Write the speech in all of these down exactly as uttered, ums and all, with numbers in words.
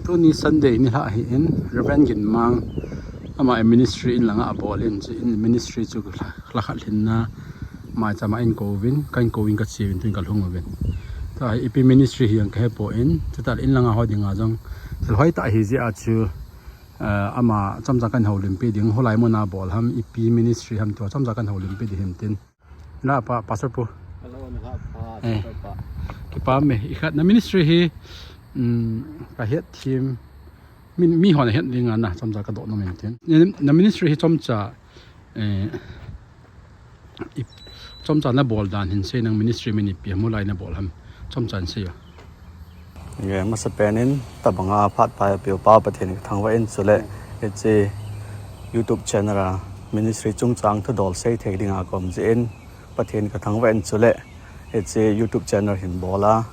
Tuni Sunday nilhah ahin, Reverend Ginmang, ama ministry in langa abol in, chu in ministry chu lha, lha khat lhinna, maichama in kouvin, kan kouvin kacheuvin, tun kalhung uvin. Tua hi ipi ministry hi ang kahepoi, chuta in langa ho dinga jong, thil hoitah ahi jeh a chu, eh, ama chomcha kan houlimpi ding, hoilai muna bol ham, ipi ministry ham tua chomcha kan houlimpi ding hin tin. Nilhah pha, Pastor Pu. Hello, nilhah pha, eh. Pastor Pa. Kipah e, ikhat na ministry hi, um, kahet thim, mi, mi hon ahet ding a na, chomcha kadoh nom in tin. Na, na ministry hi chomcha, eh, i, chomcha nabol dan hin sei, nang ministry min ipi ham, hoilai nabol ham, chomcha in sei o. Nge, masapen in, tabanga phat pai peupa Pathen kathangvah in chule, hiche YouTube channel a ministry chungchang thudol sei thei dinga kaum jeh in, Pathen kathangvah in chule, hiche YouTube channel hin bol a,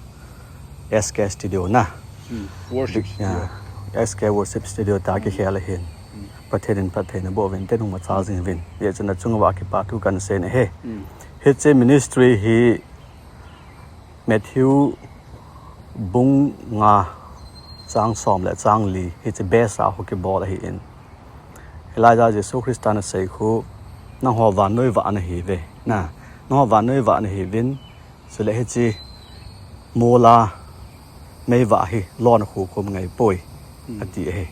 S K Studio na. Hmm, worship studio. Ya, S K Worship Studio tia kikhel ahin. Hmm. Pathen in phattheina boh uvin tin hung machal jing uvin. Hijeh chun achunguva kipathu kahin sei ahi. Hmm. Hiche ministry hi Matthew bung nga chang som le chang li, hiche base a khu kibol ahin. Hilaiya Jesu Christa nasei khu, nangho vannoi vah nahiuve, na, nangho vannoi vah nahiuvin, chule hiche mol a mei vah hi lona khu khum ngai poi, hmm, ati ahi.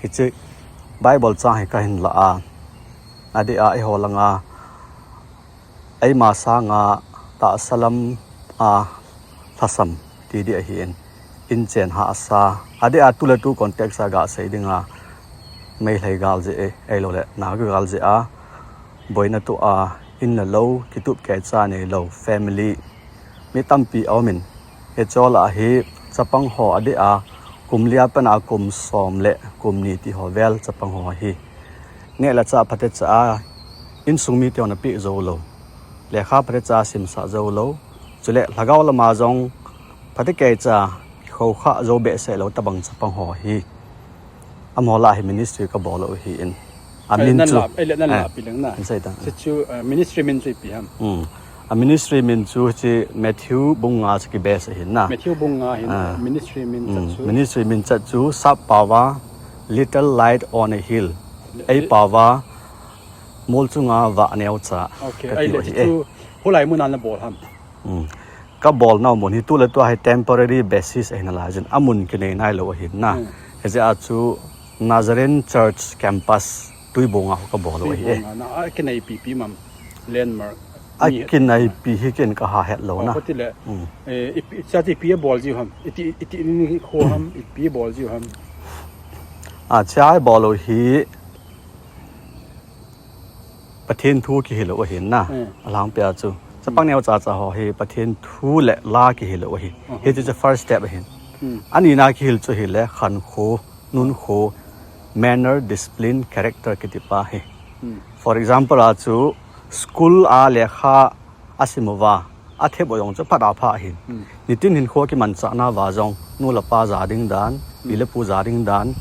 Hiche Bible chang hi kahin lah a, adeh a eiho langa eima sanga tahsa lam a lhasam ti ding ahin, inchen hahsa. Adeh a tuletu context a gasei dinga, Meitei gal jeh e, ahilouleh Naga gal jeh a, boina toh a, in le lou, kitup keicha neilou, family, mi tampi aumin, hiche lah a hi, chapang ho adeh a, kum li a pat a kum som le kum ni ti ho vel chapang ho hi. Neh le chah phatecha a, insung mite hon apeh joulou. Lekha phatecha a simsah joulou. Chule lhagao lama jong phatecha a, khoukhah jou behseh lou tabang chapang ho hi. Amaho lah a hi ministry kabol u ahin. Amin chu. Ahile nan lah pi leng na. Hiche chu, eh, ministry min chu ipi ham. Hmm. A ministry min chu hiche Matthew bung nga chu kibase ahin na. Matthew bung nga hin, ah, ministry min chu. Ministry min chu sap paova, Little Light on a Hill. Ei paova, mol chunga vah neocha. Okay, kati ahile u ahi chu, hoilai muna nabol ham. Hmm. Kabol nau mun hi tuletua hi temporary basis ahi nalaiyin, amun kinei nailou ahin na. Hmm. Hijeh a chu Nazarene Church Campus Tuibong a kabol u ahi. Tuibong a na, akinaipi pi mam, landmark. Akinaipi hi ken kaha het lou na. Hiti le, hmm, eh, ipi, chati ipi abol jiu ham, iti, iti nikho ham, ipi abol jiu ham. A, chea ibol u hi, Pathen thu kihil u ahin na. Hmm. Alangpia chu. Chapang neocha cha ho hi Pathen thu le la kihil u ahi. Hiche chu first step ahin. Hmm. Anina kihil chu hile khankho, nunkho, manner, discipline, character kiti pa hi. Hmm. For example a chu school a lekha asim uva, athep u jong chu phat a pha ahin. Hmm. Nitin hinkho kimanchah nauva jong, nu le pa ja ding dan, pi le pu ja ding dan,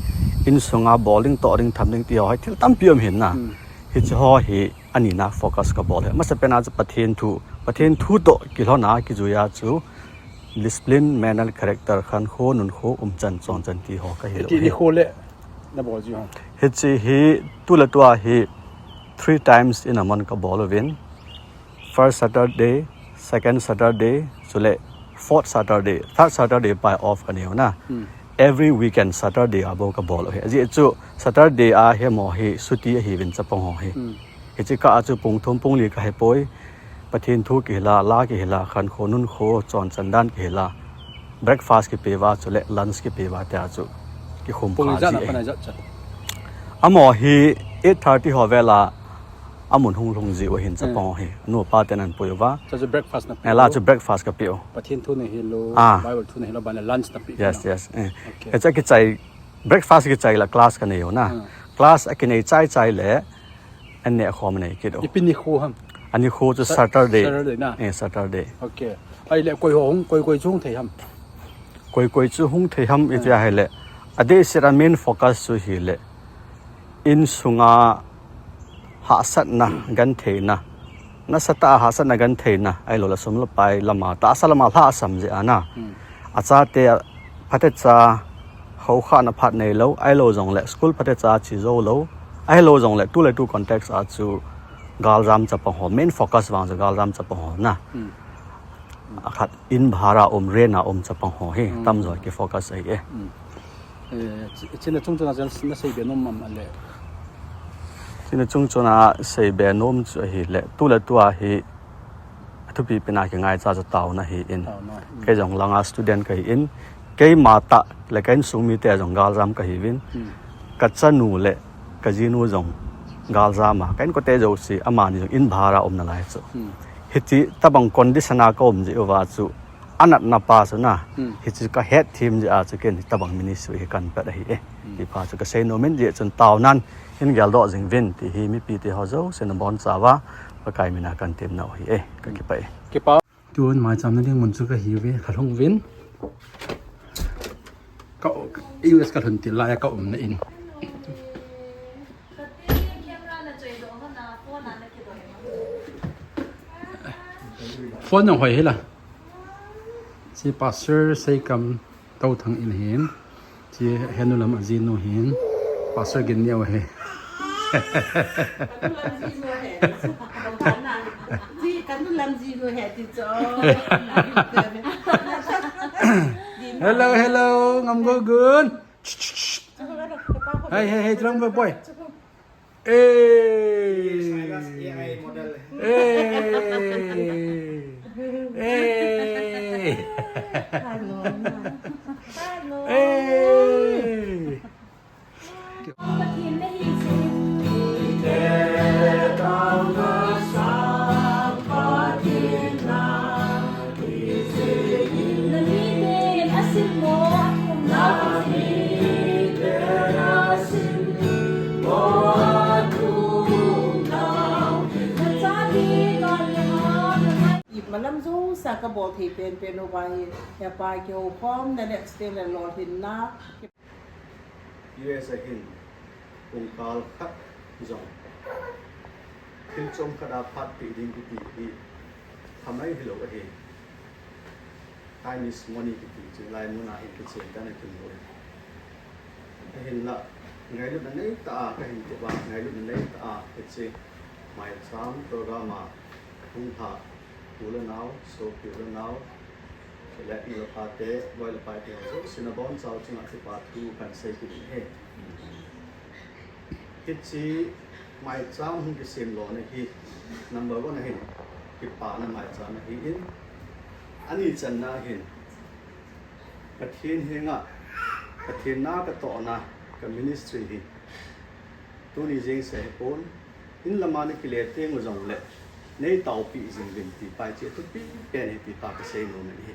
insunga bol ding, toh ding, tham ding ti ho hi thil tampi um ahin na. Hmm. Hiche ho hi anina focus kabol hi. Masapen a chu Pathen thu, Pathen thu toh kilhon a kijui a chu discipline, manner, character, khankho, nunkho, umchan, chonchan ti ho kahil u ahi. Iti nikho le nabol jiu ham. Hiche hi tuletua hi three times in a month kabol uvin. First Saturday, second Saturday, chule fourth Saturday, third Saturday pai off kanei u na. Hmm. Every weekend Saturday a bou kabol u ahi. Ajeh chu Saturday a hi amaho hi chuti ahiuvin chapang ho hi. Hmm. Hiche kah a chu pung thum pung li kahepoi. Pathen thu kihil a, la kihil a, khankho, nunkho, chonchan dan kihil a. Breakfast kipe uva, chule lunch kipe uva tia chu kikhum kha ji ahi. Amaho hi eight thirty ho vel a, amun hung lhung jiu ahin chapang ho hi. Anu apa ten ahin pui uva. Chu chu breakfast napeh u. Eh, la chu breakfast kapeh u. Pathen thu nahil u, ah, Bible thu nahil u, ban le lunch napeh u. Yes, yes. Eh. Okay. Hiche kichai, breakfast kichai le class kanei u na. Ah. Class akinei chai chai le, an neh khom anei kit u. Ipi nikho ham? Anikho chu Sa-, Saturday. Saturday na? Eh, Saturday. Okay. Ahile koi ho hung, koi koi chu hung thei ham? Koi koi chu hung thei ham iti ahile. Adeh seh a main focus chu hile. Insunga hahsatna, gentheina. Nasatah a hahsatna gentheina. Ahilouleh sum le pai lama, tahsa lama lhahsam jeh a na. Hmm. Achate phatecha Khoukhahna phat neilou, ahilou jongle school phatecha che joulou, ahilou jongle tu le tu context a chu galjam chapang ho, main focus vang chu galjam chapang ho na. Hmm. Akhat in bhara um, rent a um chapang ho hi, hmm, tamjo ki focus ahi e. Hmm. Eh, chi-, china chungchon a jan na seibe nom am le? China chungchon a seibe nom chu ahile, tu le tu a hi athupi pen a kingaicha chu taona ahi in. Taona. Hmm. Kei jong langa student kahi in, keima tah le ka insung mite jong galjam kahiuvin. Hmm. Ka chanu le ka jinu jong galjam a, ka inkote jouse amani jong in bhara um nalai chu. Hmm. Hiche tabang condition a ka um jeh uva chu, anatna pa chu na, hmm, hiche ka hetthem jeh a chu ken tabang ministry hi kan pat ahi e. Hmm. Ti pa chu ka seinom in, hijeh chun taonan hin geldoh jing uvin ti hi mipite ho jouse nabonchauva Pakai mina kan temnau ahi e. Ka kipah e. Kipah. Tun maicham na ding mun chu kahi uve, ka lhung uvin. Ka, U S ka lhun til lai a ka umna in. Phone jong hoi hi la. Chi Pastor Seikam Touthang in hin. Chi henu lam ajinu hin. Pastor Ginneo hi. Ji, kanu lam jinu hi ti chu. Hello, hello, Ngamgogun. Hey, hey, hey, Trump boy. Hey. Yes, I was A I model. Hey. Hey. Hello. Hello. Hey. Malam jouse a kabol thei penpen uva hi, hepa kihoukhomna le chuteng le lolhinna. U S a hin pungkal khat jong thil chomkhat a phatpeh ding kiti hi thamai hilou ahi. Time is money kiti chu hilai mun a hin kichen dan a kimu ahi. Ahinla, ngailutna neitah a kahin ti uva, ngailutna neitah a hiche maicham program a hung lha u le nao, sopi u le nao, le nu le pate, loi le paite ho jouse nabonchau chunga kipa thu kan sei kit in ahi. Hiche maicham hung kisem lona hi number one a hin kipana maicham ahi in, ani channa a hin Pathen henga, Pathen na katohna ka ministry hi tuni jeng seh hipon, in lama nakile teng u jongle neitaopi jing uvin ti pa hiche thupi pen ahi ti pa kasei nom ahi.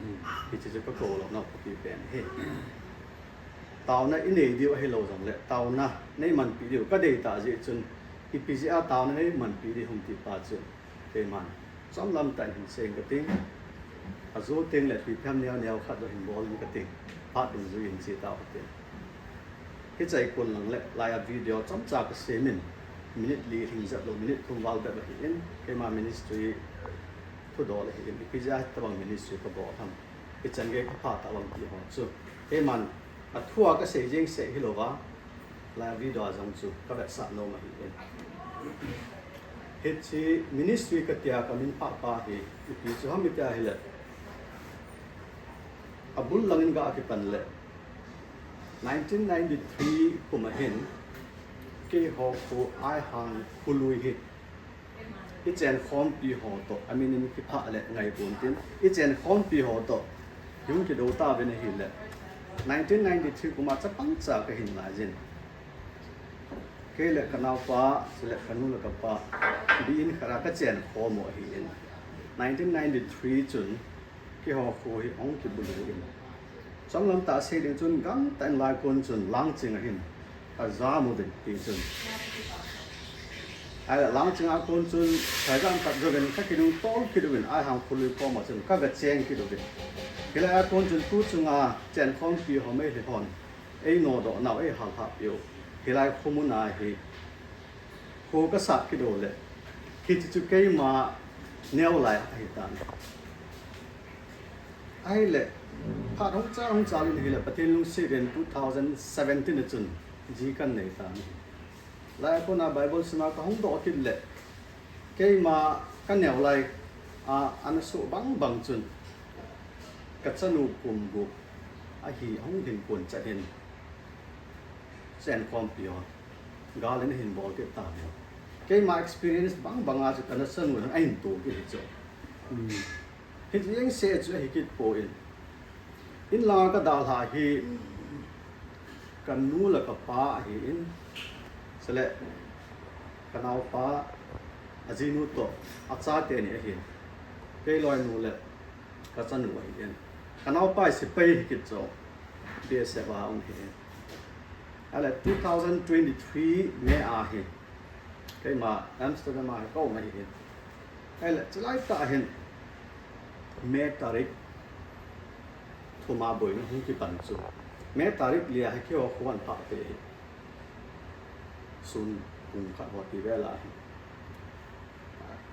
Hiche chu kakou louna thupi pen ahi. Taona inei diu ahilou jongle taona neimanpi diu kadeitah jeh chun, ipi jeh a taona neimanpi diu ham ti pa chu keiman chomlam tah in hin sei inge kati. Ajo teng le ipi ham neo neo khat jong hin bol inge kati. Phat dungjui in che tau kati. Hiche a kon lang le hilai a video chomcha kasem in, minute li lhing jep lou, minute thum val bep ahi in, keima ministry thudol ahi in, ipi jeh a hitobang ministry kabol ham, ichan gei kapha tabang ti ho chu keiman athua kasei jeng seh hilouva, hilai a video a jong chu kavetsah nom ahi in. Hiche ministry katia kamin phah pa hi ipi chu ham itia hile, abul langin ga kipan le nineteen ninety-three kum a hin keiho kho Aihang kholui hi ichenkhompi ho toh, amin in kiphah le ngaipon tin, ichenkhompi ho toh hung kidou tauvin ahile, nineteen ninety-three kum a chapangcha kahin laijin, kei le kanaopa, chule kanu le kapa, bi in khat a kachenkhom u ahi in, nineteen ninety-three chun keiho kho hi ahung kibulu in, chomlam tah a sei ding chun gamtah in hilai a kon chun Langching a hin kajam uvin ti chun, ahile Langching a kon chun Saigam kat jouvin kakinungtol kit uvin, Aihang kholui koma chun kagacheng kit uvin. Hilai a kon chun tu chunga chenkhompi ho Meitei hon einodoh nau, eihallhah peh u, hilai khomun a hi kho kasah kit u le, hiche chu keima neo lai ahitan. Ahile Phat hung chal hung chal in ahile Pathen lungset in two thousand seventeen a chun ji kan nei tan ahi. Lai a kona Bible sim a kahung doh kit le keima kaneo lai a ana soh bang bang chun kachanu kum gup ahi ahung hin kon chat hin chen khompi ho gal in ahin bol kit tan ahi. Keima experience bang bang a chu kachanu hin ahin to kit hi chu. Hiche jeng se chu ahi kit poi. In langa kadalha hi kanu le kapa ahin, chule kanaopa ajinu toh achate ni ahin, kei loinu le kachanu ahin. Kanaopa hi sepai hi kit chu, B S F a um ahin. Ahile two thousand twenty-three May a hi keima Amsterdam a hi kaum ahin. Ahile chulai tah hin May tarik thum a boina hung kipan chu, May tarik li a hi keiho kho kaphah pai ahi. Sun pung khat ho ti vel ahi.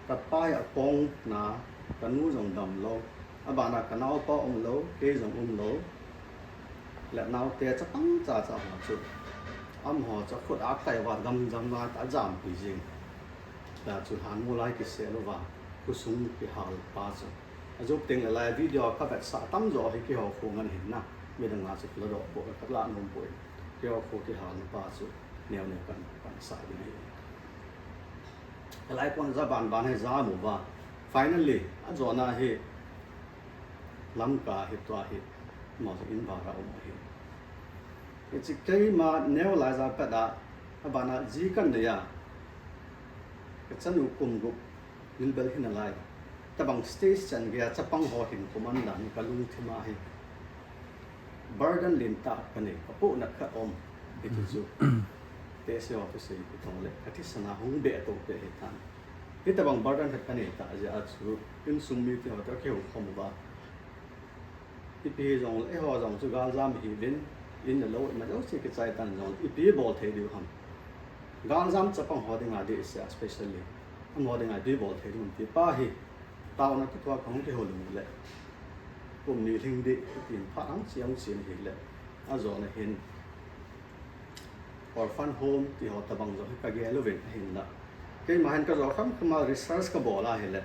Kapa hi akong na, kanu jong damlou, abana kanaopa umlou, kei jong umlou. Le naote chapang chacha ho chu amaho chu khut a akai uva gamjam uva ajampi jing. Hia chu lhanmol a kisel uva khosung kihal pa chu. Ajup teng le lai video a kavetsah tamjo hi keiho kho ngen ahin na. Midang a chu kaladoh poi, kala nom poi. Keiho kho kihalna pa chu neo neo kan, kansah ding ahi. Hilai kon ja ban ban hi jamu uva. Finally, ajona hi Lamka hi tua hi, amaho chu in bar a um ahi. Hiche keima neo lai ja pet a, abana ji kan nei a, kachanu kum gup lilbel hi nalai. Tabang stage chan geiya chapang ho hin koman dan hi kalungthim a hi burden lentah kanei, kapohnat khat um. Hiti chu tehse ho kisei kitong le kathisan a hung beh to peh hitan. Hitabang burden khat kanei tah jeh a chu insung mite ho toh kihoukhom uva, ipi hijongle eiho jong chu galjam ihiuvin, in le lou ima jouse kichai tan jongle ipi bol thei diu ham? Galjam chapang ho dinga dehset a specially, amaho dinga ipi bol thei diu ham ti pa hi taona kithua kahung kihoulim u le kum ni lhing ding tin phat hung che hung che in ahile, ajona hin orphan home ti ho tabang jong hi kagel uvin ahinla, keima hin kajo khamkham a research kabol a ahile,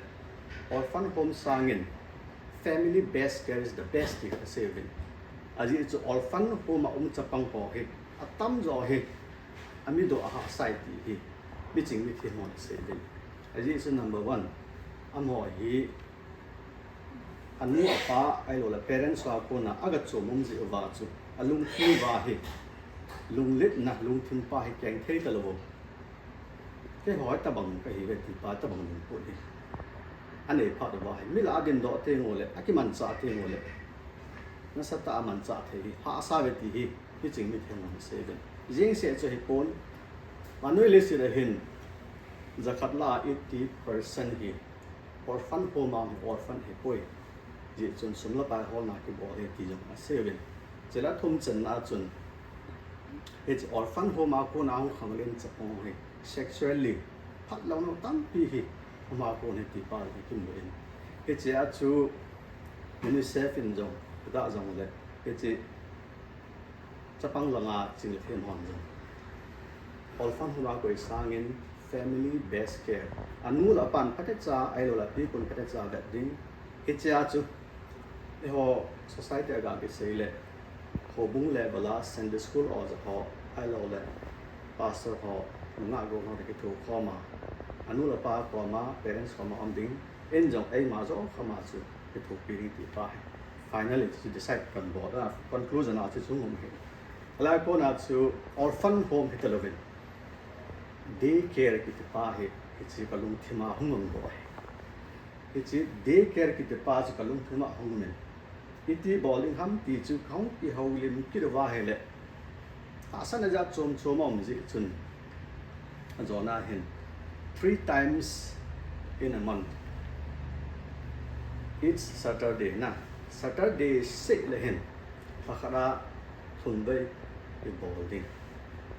orphan home sangin family based care is the best ti kasei uvin. Ajeh chu orphan home a um chapang ho hi atamjo hi amidoh ahahsa e ti hi miching mithem hon asei uvin. Ajeh chu number one, amaho hi anu apa ahilou le parents ho a kona agachom um jeh uva chu alungthim uva hi lungletna, lungthim pa hi keng thei talou u. Keiho hi tabang kahiuve ti pa tabang lungput hi anei phat uva hi mi lah a dindoh teng ule, akimanchah teng ule, nasatah a manchah thei hi hahsa uve ti hi miching mithem hon asei uvin. Jengse chu hipon, vannoi leiset a hin jakhat lah a eighty percent hi orphan home a um hi orphan ahipoi. Hijeh chun sum le pai holna kibol ahi ti jong asei uvin. Chule athum channa a chun, hiche orphan home a kona hung khanglen chapang ho hi sexually phatlouna tampi hi ama kon ahi ti pa jong kimu in. Hichea chu UNICEF in jong, tua jongle hiche chapang langa ching le them hon jong orphan home a koi sangin family based care, anu le apan phatecha ahilou le apikon phatecha vet ding. Hichea chu eiho society a ga kisei le, houbung level a Sunday school oja ho ahilou le pastor ho, nungah gou ho toh kithokhom a, anu le apa koma, parents koma um ding, in jong eima joh kham a chu kithopi ding ti pa hi finally chu decide kan bol a, conclusion a chu chung um hi. Alai kona chu orphan home hitalouvin day care kiti pa hi, hiche kalungthim a hung um bou ahi. Hiche day care kiti pa chu kalungthim a hung um in, iti bol ding ham ti chu kahung kihoulim kit uva ahile, tahsan a jat chom chom aum jeh chun, ajona hin three times in a month, each Saturday na, Saturday seh le hin lha khat a thum vei ibol ding.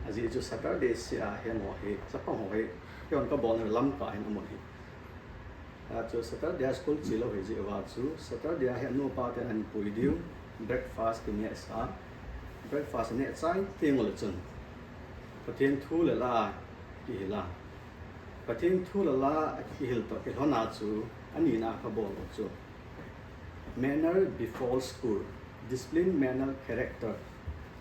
Ajeh chu Saturday seh a hi amaho hi, chapang ho hi, keihon kabolna Lamka hin amun ahi. Achu Saturday a school chelou hijeh uva chu Saturday a hi anu apa ten ahin pui diu. Breakfast kineh sa, breakfast neh chai teng uleh chun Pathen thu le la kihil a, Pathen thu le la kihil toh kilhon a chu anina kabol u chu manner before school, discipline, manner, character.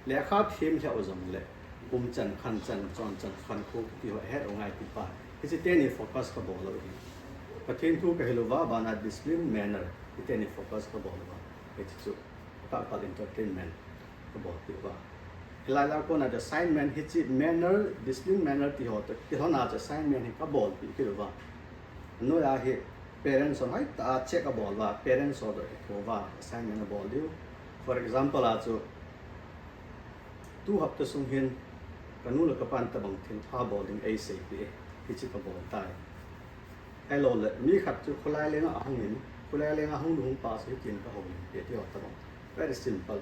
Lekha them lheh u jongleh kum chan, khan chan, chon chan, khankho kiti ho het u ngai ti pa. Hiche teni focus kabol u hi. Pathen thu kahil uva, abana discipline, manner, hiteni focus kabol uva. Hiche chu kakal entertainment kabolpeh uva. Hilai a kona chu assignment hiche manner, discipline, manner ti ho toh kilhon a chu assignment hi kabolpeh kit uva. Noiya hi parents hon hoitah a check abol uva, parents ho toh kithouva assignment abol diu. For example a chu, tu hapta sung hin kanu le kapan tobang thilpha bol ding eiseipeh e, hiche kabol tai. Ahilouleh mi khat chu kholai lenga ahung in, kholai lenga hung lou hung pa chu hitin kahoulimpi e ti ho tobang. Very simple.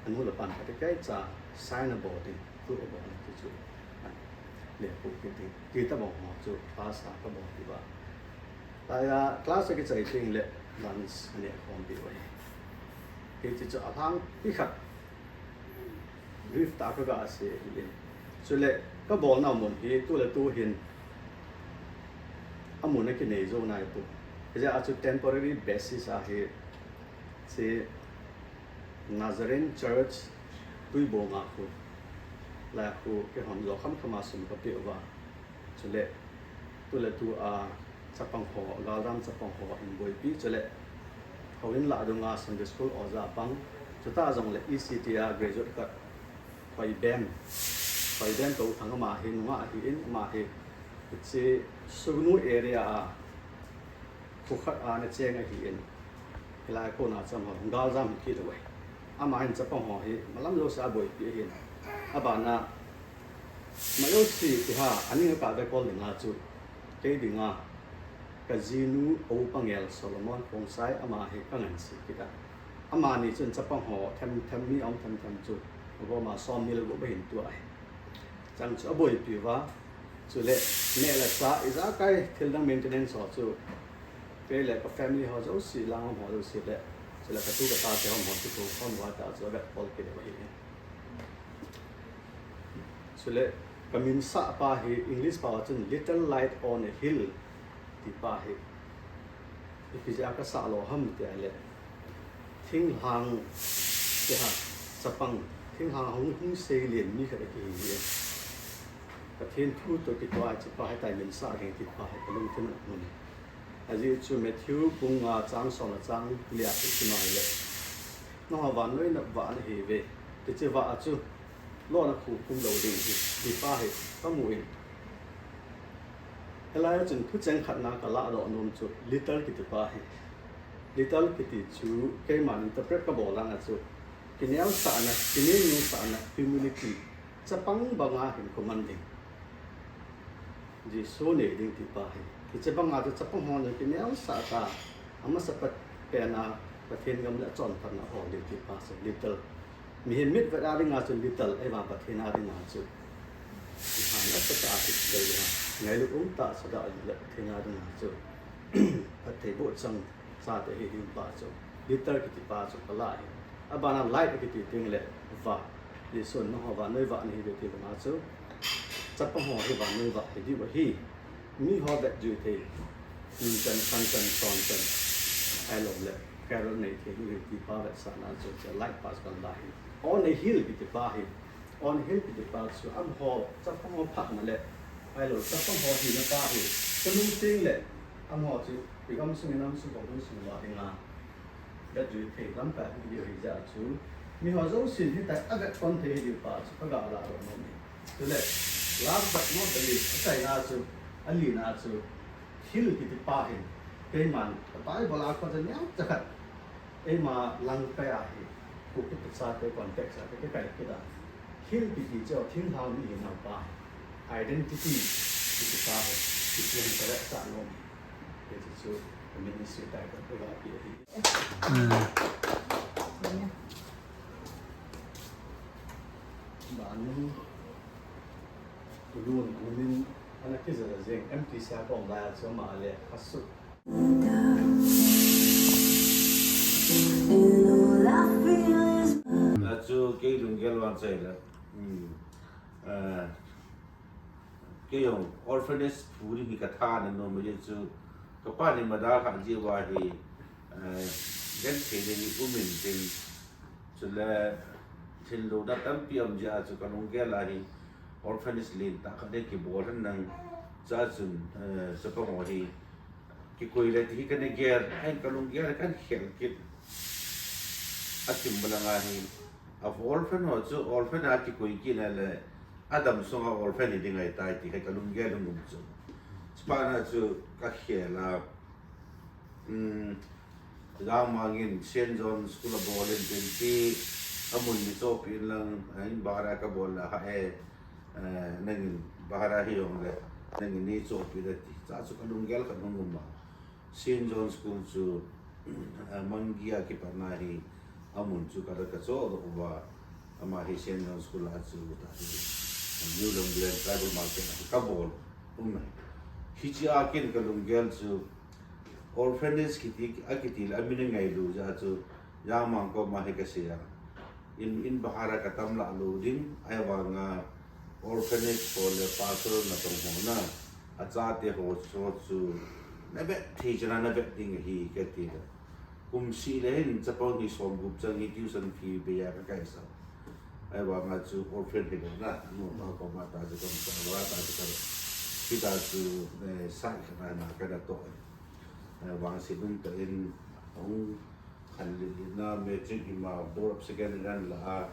Anu le apan khat kikah cha sign abol ding, proof abol ding ti chu, le proof kiti, ti tobang ho chu class a kabol uva. Laiya class a kichai teng leh lunch aneh khompi uve. Hiche chu alhangpi khat brief tah a kaga sei ahin. Chule kabolnau mun hi tu le tu hin amun akinei jou naipoi. Hijeh a chu temporary basis a hi, hiche Nazarene Church Tuibong a khu, lai a khu keihon jo khamkham a sum kapeh uva. Chule tu le tu a chapang ho, galdam chapang ho hin boipi, chule houin lah dunga Sunday school oja pang, chutah jongleh E C T a graduate khat, Hoibem, Hoibem Touthang, ama hi nungah ahin, ama hi hiche Sugnu area a khu khat a ana cheng ahin, hilai a kona chu amaho galdam hi kit uve. Ama hin chapang ho hi malam jousea aboipi ahin, abana majouse ti ha, aning a kave kol dinga chu, kei dinga kajinu Opangel Solomon Khongsai, ama hi kangansei kit a. Amani chun chapang ho themthem, mi aum themthem chu, agoma somni le gup ahin tu ahi. Chang chu aboipi uva. Chule neh le chah, ijakai thildang maintenance ho chu kei le ka family ho jouse, lang ho jouse le, chule katu kachate ho, ho chu kithoukhom uva tah chu avet kol kit u ahi. Chule kaminsah pa hi English pao a chun Little Light on a Hill ti pa hi ipi jeh a kasah lou ham tia leh, thinglhang, ti ha, chapang, thinglhang hung, hung seilen mi khat akihi hi. Pathen thu toh kitoh a hiche pa hi tai minsah ding ti pa hi kalungthim a um e. Ajeh chu Matthew bung nga chang som le chang li a isim a ahileh, nangho vannoiya vah nahiuve, hiche vah a chu lona khu khum lou ding ahi, ti pa hi kamu in. Hilai a chun thucheng khat na kalah doh nom chu little kiti pa hi. Little kiti chu keiman interpret kabol a chu kineosahna, kinenusahna, humility, chapang banga hinkho man ding, Jesu nei ding ti pa hi. Hiche banga chu chapang ho jong kineosah ta, amasapen a Pathen gam le achonphatna ahol ding ti pa chu little. Mihem mitvet a dinga chu little, ahivang Pathen a dinga chu, iha nasatah a kitei a, ngailut umtah sahdoh le Pathen a dinga chu phattheiboh chang chate hi ding pa chu, little kiti pa chu kalah ahi. Abana light akiti teng le vah, Jesun nangho vannoi vah nahiuve ti banga chu, chapang ho hi vannoi vah hidiu ahi. Miho vetjui thei, nunchan, khanchan, tonchan, ahilouleh carol nei thei diu ahi ti pa vetsahna chu, light pa chu kalah ahi. On a hill kiti pa hi, on a hill kiti pa chu amaho chapang ho phatna le, ahilou chapang ho hina pa hi, kalung teng le, amaho chu igam sung inam sung, khonung sung uva dinga vetjui thei lamkai hung diu ahijeh a chu, miho jousen hitia avet kon thei hidiu pa chu kaga lahdoh nom e. Chule last but not the least, achaina chu, alina chu, hill kiti pa hin, keiman Bible a khoja neocha khat eima langkai a hi, Kuki pachate context a kakai kit a, hill kiti chu thinglhang mi hinau pa hi, identity kiti pa hi, kiti hin kavetsah nom e. Hiche chu ministry title kaga pe ahi. Banin Kulun, Kulun ana kijat jeng, M T C a kaum lai a chu ama le khat sut. Chu kei lunggel vang chu ahile, um, eh, kei jong orphanage phu ding hi ka tha ana nom e chu, ka pa ni madal kha ji uva hi, eh, genthei ding hi um in tin, chule thinlona tampi um jeh a chu ka lunggel a hi orphanage lentah khat hi kibol hen lang, chua chun, eh, chapang ho hi kikoi le ti hi kana gel, ahin ka lunggel a kan khel kit. Akim balang a hi, a orphan ho chu orphan a kikoi kit na le, adam sunga orphan hi ding ahitai ti hi ka lunggel a um chu. Chuphat na chu ka khel a, um, Jangmang in Saint John School abol in tin ti, amun ni chohpeh in lang, a in bahar a kabol le ha e, eh, nangin bahar a hi jong le, nangin nei chohpeh in ati. Chua chu ka lunggel khat hung um a. Saint John School chu, eh, Mangi a kipat na hi, amun chu ka, ka chohdoh uva, ama hi Saint John School a chu ta hi, New Lambulane Tribal Market a kabol um e. Hiche a ken ka lunggel chu, orphanage kiti, akiti le amin angailu jeh a chu, Jangmang koma hi kasei a. In, in bahar a katam lah lou ding, ahivanga orphanage ho le pastor natong ho na, achate ho, ho chu, na vet thei chan a na vet ding ahi kati le. Kum seh le hin chapang hi somgup chang hi tuition fee bei a ka kaisa. Ahivanga chu orphan hilou na, nu pa koma ta chu kam sa, va ta chu kam. Hita chu, eh, sai khat na kana toh. Eh, vangset um tah in, hung khanlih lih na, matric ima, board of secondary nan la a,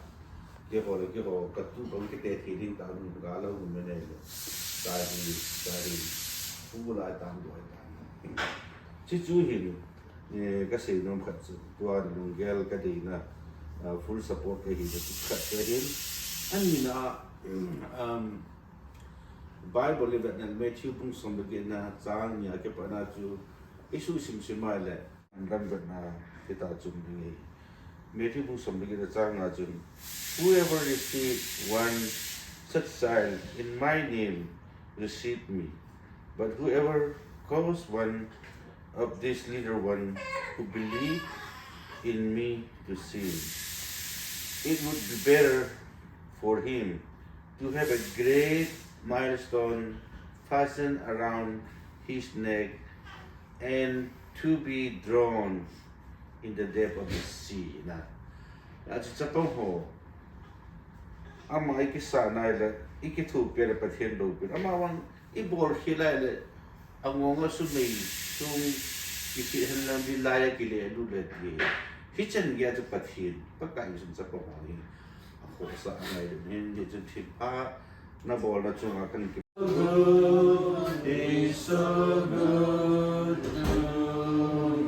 keiho le keiho, katu kong kite thei ding ta, um, ga la um mene le. Tahi, tahi, pu la tam do ta. Chuchu hin, eh, kasei nom khat chu, tua lunggel kadeina, ah, full support kahi chu khat chu ahin. Ani na, um, Bible i vet na Matthew bung som le get na chang ni a kipat na chu i susim sim a le, an ram vet na kita chun ding e. Matthew bung som le get na chang nga chun, "Whoever receive one such child in my name receive me, but whoever calls one of these little one who believe in me to sin, it would be better for him to have a great millstone fastened around his neck and to be drawn in the depth of the sea." Na. Achu chapang ho. Ama i kisa nai le, i kithopi le Pathen lou pi. Ama vang i bol khel lai le, angong a sumei, sung, kithi hen lang di lai a kile lu le ti. Hichan gei a chu Pathen, Pakai sun chapang ho hi. A khosa angai le, hin di chun thilpha, na bol na chunga kan ki. Good, he's so good to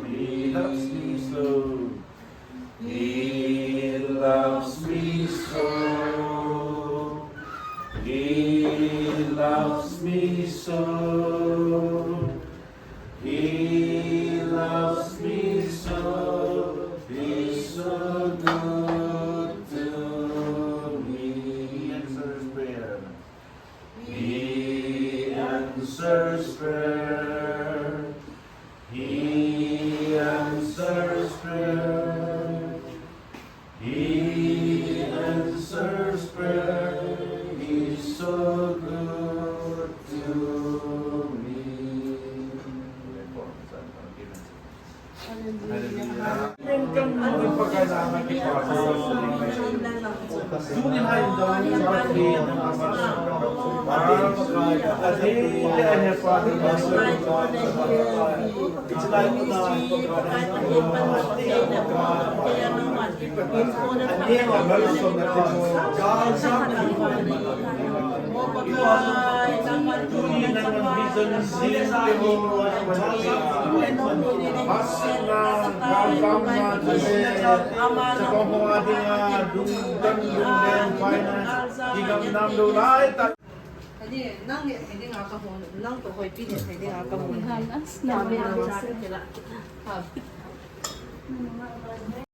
me. He loves me so. He loves me so. He loves me so. He loves me so. He's so good to me. He answers prayer. He answers prayer. He answers prayer. He answers prayer. He's so good to me. Ani, nang neh thei dinga ka hon, nang toh Hoipi neh thei dinga ka hon. Nang neh thei dinga ka hon.